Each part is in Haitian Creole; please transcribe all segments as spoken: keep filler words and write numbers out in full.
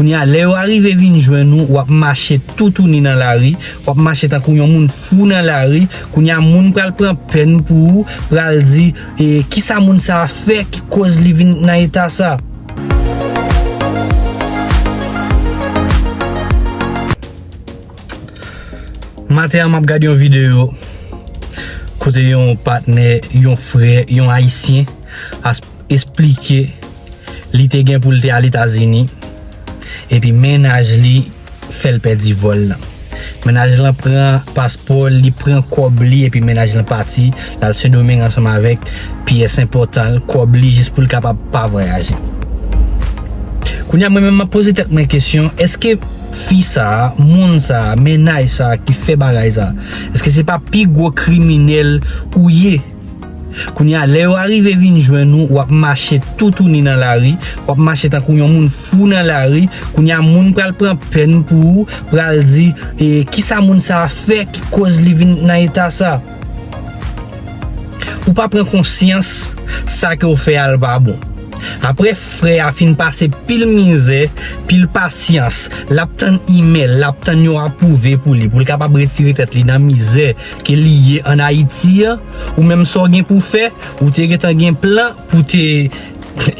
Kounye a, lè yo arive vin jwenn ou, w ap mache toutouni nan lari, w ap mache tankou yon moun fou nan lari. Kounye a, moun pral pran pèn pou ou, pral di, e, kisa moun sa a fè ki koz li vin nan eta sa? Maten an, m ap gade yon videyo kote yon patnè, yon frè, yon Ayisyen, as-, esplike li te gen pou l te al Etazini, epi mennaj li fè l pèdi vòl lan. Mennaj lan pran paspò l, li pran kòb li, epi mennaj lan pati, l al Sendomeng ansanm avèk pyès enpòtan l, kòb li, jis pou l kapab pa vwayaje. Kounye a, mwen menm, m ap poze tèt mwen kesyon, èske fi sa a, moun sa a, mennaj sa a ki fè bagay sa a, èske se pa pi gwo kriminèl ou ye? Kounye a, lè yo arive vin jwenn ou, w ap mache toutouni nan lari, w ap mache tankou yon moun fou nan lari. Kounye a, moun pral pran pèn pou ou, pral di, e, kisa moun sa a fè ki koz li vin nan eta sa? Ou pa pran konsyans, sa ke w fè a l pa bon. Apre frè a fin pase pil mizè, pil pasyans, l ap tann imèl, l ap tann yo apwouve pou li, pou l kapab retire tèt li nan mizè ke li ye ann Ayiti an. Ou menm, sa w gen pou fè, ou te gentan gen plan pou te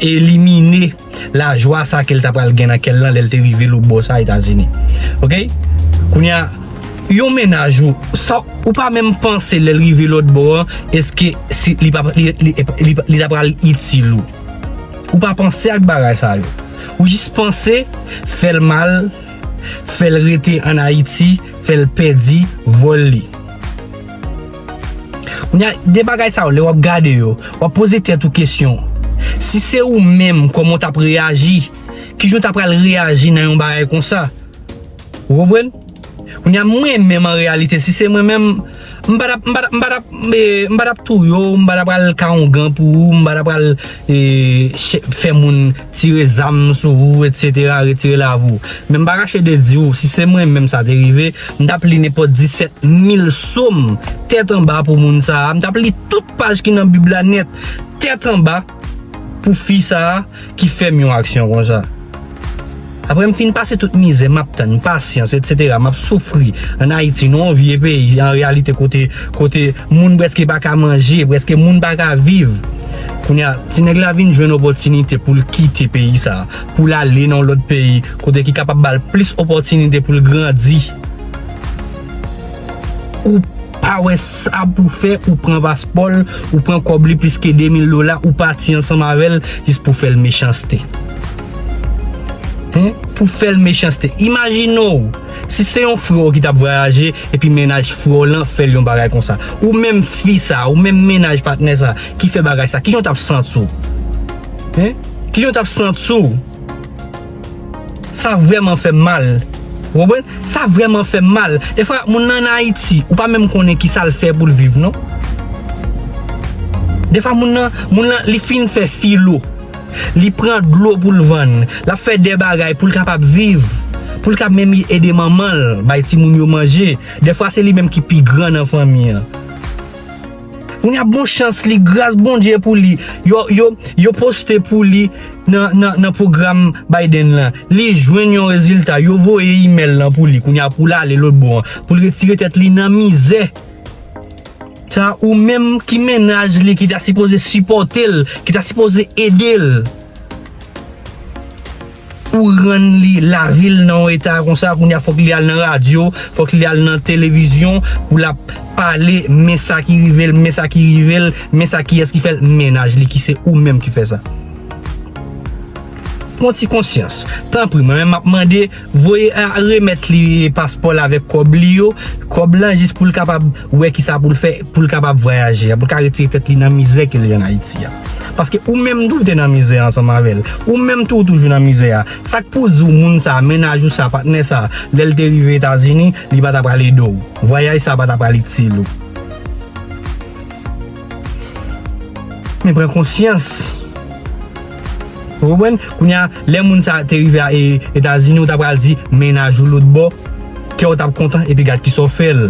elimine lajwa sa ke l ta pral gen nan kè l lan lè l te rive lòt bò sa Etazini. Oke? Kounye a, yon mennaj ou, sa, ou pa menm panse lè l rive lòt bò an, èske si li pa, li, li, li, li ta pral itil ou. Ou pa panse ak bagay sa yo. Ou jis panse fè l mal, fè l rete ann Ayiti, fè l pèdi vòl li. Kounye a, de bagay sa yo, lè w ap gade yo, w ap poze tèt ou kesyon. Si se ou menm, kòman w t ap reyaji? Kijan w ta pral reyaji nan yon bagay konsa? Ou konprann? Kounye a, mwen menm, an reyalite, si se mwen menm, m pa t ap, m pa t ap, m pa t ap, eh, m pa t ap touye w, m pa t ap al ka ongan pou ou, m pa t ap al, eh, chè-, fè moun tire zam sou ou, etsetera, retire lavi w. Men m pa kache de di w, si se mwen menm sa te rive, m t ap li nenpòt disèt mil sòm tèt anba pou moun sa a. M t ap li tout paj ki nan Bib la nèt, tèt anba, pou fi sa a ki fè m yon aksyon konsa. Apre m fin pase tout mizè, m ap tann, pasyans, etsetera, m ap soufri ann Ayiti, nan yon vye peyi, an reyalite, kote, kote moun prèske pa ka manje, prèske moun pa ka viv. Kounye a, ti nèg la vin jwenn opòtinite pou l kite peyi sa a, pou l ale nan yon lòt peyi, kote ki kapab ba l plis opòtinite pou l grandi. Ou pa wè sa pou fè, ou pran paspò l, ou pran kòb li plis ke de mil dola, ou pati ansanm avè l jis pou fè l mechanste. Hen? Pou fè l mechanste. Imajine w, si se yon frè w ki t ap vwayaje, epi mennaj frè w lan fè l yon bagay konsa. Ou menm fi sa, ou menm mennaj patnè sa, ki fè bagay sa, kijan w t ap santi w? Hen? Kijan w t ap santi w? Sa vrèman fè m mal. Ou konprann? Sa vrèman fè m mal. Defwa, moun nan ann Ayiti, ou pa menm konnen kisa l fè pou l viv, non. Defwa, moun nan, moun nan, li fin fè filo. Li pran dlo pou l vann. L ap fè de bagay pou l kapab viv. Pou l ka menm ede manman l, bay timoun yo manje. Defwa, se li menm ki pi gran nan fanmi an. Kounye a, bon chans li, gras Bondye pou li. Yo, yo, yo poste pou li nan, nan, nan pwogram Biden lan. Li jwenn yon rezilta. Yo voye imèl lan pou li. Kounye a, pou l ale lòt bò an. Pou l retire tèt li nan mizè. Sa, ou menm ki mennaj li, ki ta sipoze sipòte l, ki ta sipoze ede l. Ou rann li lavi l nan yon eta konsa, kounye a fòk li al nan radyo, fòk li al nan televizyon pou l ap pale, men sa ki rive l, men sa ki rive l, men sa kiyès ki fè l, mennaj li ki se ou menm ki fè sa. Pran ti konsyans. Tanpri, mwen menm m ap mande, voye a, remèt li paspò l avèk kòb li yo, kòb lan jis pou l kapab wè kisa pou l fè, pou l kapab vwayaje a, pou l ka retire tèt li nan mizè ke l ye ann Ayiti a. Paske ou menm tou w te nan mizè ansanm avè l. Ou menm tou w toujou nan mizè a. Sa k pou di w moun sa, mennaj ou sa, patnè sa, lè l te rive Etazini, li pa ta pral ede w. Vwayaj sa pa ta pral itil ou. Men pran konsyans. Ou konprann? Kounye a, lè moun sa te rive a, e, Etazini, ou ta pral di mennaj ou lòt bò, kè w t ap kontan, epi gad kisa w fè l.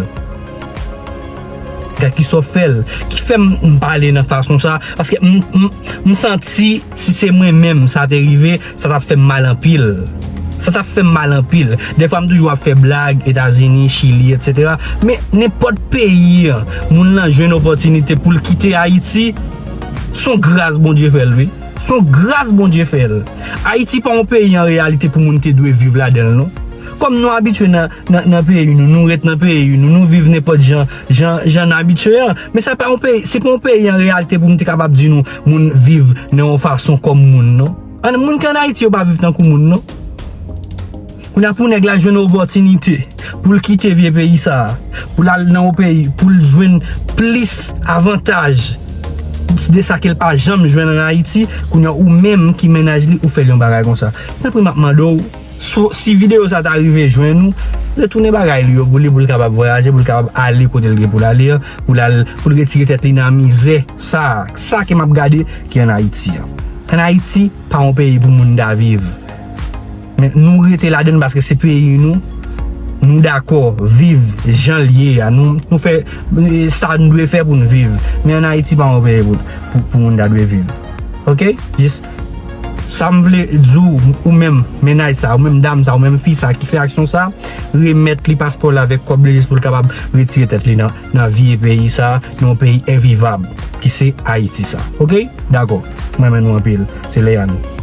Gad kisa w fè l. Ki fè m, m pale nan fason sa, paske m, m, m santi si se mwen menm sa te rive, sa t ap fè m mal anpil. Sa t ap fè m mal anpil. Dèfwa m toujou ap fè blag, Etazini, Chili, etsetera. Men nenpòt peyi, moun lan jwenn opòtinite pou l kite Ayiti, s on gras Bondye fè l, wi. S on gras Bondye fè l. Ayiti pa yon peyi an reyalite pou moun te dwe viv ladan l, non. Kòm nou abitye nan, nan, nan peyi nou, nou ret nan peyi nou, nou viv nenpòt jan, jan, jan n abitye an. Men sa pa yon peyi, se pa yon peyi an reyalite pou m te kapab di nou, moun viv nan yon fason kòm moun, non. An, moun ki ann Ayiti yo pa viv tankou moun, non. Kounye a pou nèg la jwenn opòtinite pou l kite vye peyi sa a, pou l al nan yon peyi, pou l jwenn plis avantaj de sa ke l pa janm jwenn ann Ayiti, kounye a ou menm ki mennaj li, ou fè l yon bagay konsa. Tanpri, m ap mande w, so, si videyo sa ta rive jwenn ou, retounen bagay li yo pou li, pou l kapab vwayaje, pou l kapab ale kote l gen pou l ale an, pou l al, pou l retire tèt li nan mizè sa, sa ke m ap gade ki ann Ayiti an. Ann Ayiti, pa yon peyi pou moun ta viv. Men nou rete ladan l paske se peyi nou. Nou dakò viv jan l ye a. Nou, nou fè, eh, sa nou dwe fè pou nou viv. Men ann Ayiti pa yon peyi pou, pou, pou moun ta dwe viv. Oke? Jis sa m vle di w, ou menm mennaj sa, ou menm dam sa, ou menm fi sa ki fè aksyon sa, remèt li paspò l avèk kòb li jis pou l kapab retire tèt li nan, nan vye peyi sa, nan yon peyi envivab ki se Ayiti sa. Oke? Dakò. Mwen renmen nou anpil. Se Leyann.